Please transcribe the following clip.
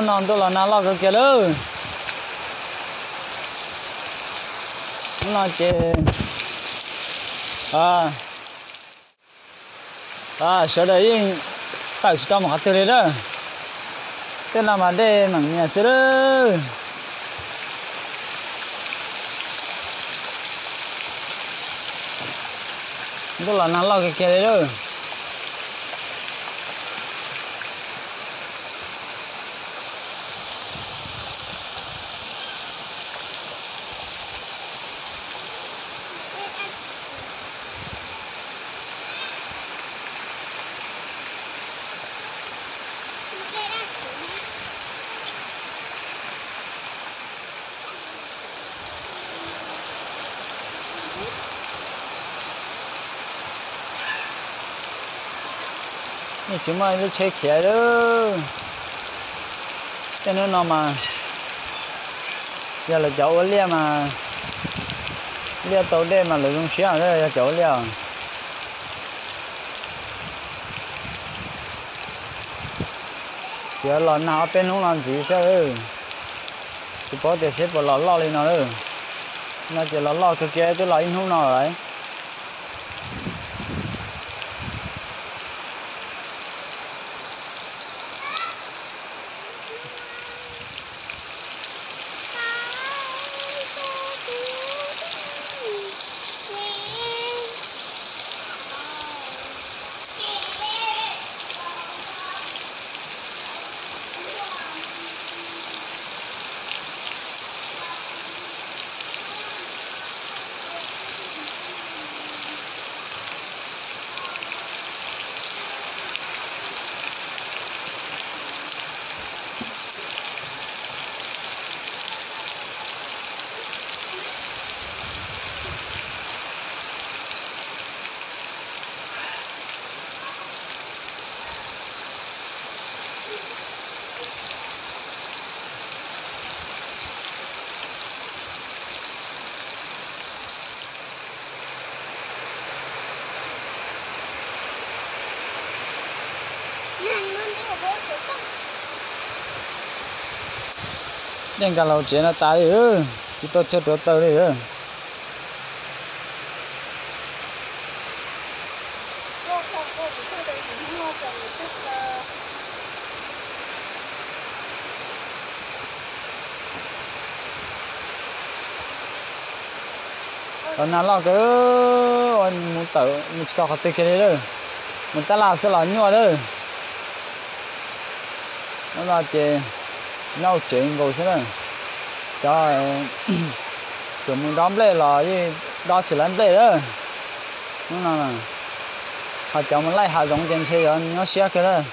No ntuj los nag loj kawg kiag lawm. Hnub no ces sawv daws yeej tawm tsis tau mus qhov twg li lawm. Tej no mas dej meem nias xwb lawm. Ntuj los nag loj kawg kiag li lawm. Yeej tsis muaj lub tsheb khiav lawm. Tej hnub no mas yog lawv cov ua liaj mas, liaj tau dej mas lawv zoo siab, yog cov ua liaj. Tsuas los nag ob peb hnub no ntxiv xwb. Tsis paub tias seb puas los loj li no lawm. No ces los loj kawg kiag, twb los ib hnub no lawm. Yeej nkag los tsev no tas li, tsis tau chaw rauv taws li. Los nag loj kawg, mus tawm mus tsis tau qhov twg kiag li lawm. Mus tab laj xwb los nyuaj lawm. Hnub no ces nyob hauv tsev nkaus xwb na. Cov tseem mus dob nplej los yeej dob tsis tau nplej lawm. Hnub no ho cov mus laij hav zoov ces ntshe yuav nyuaj siab kawg lawm.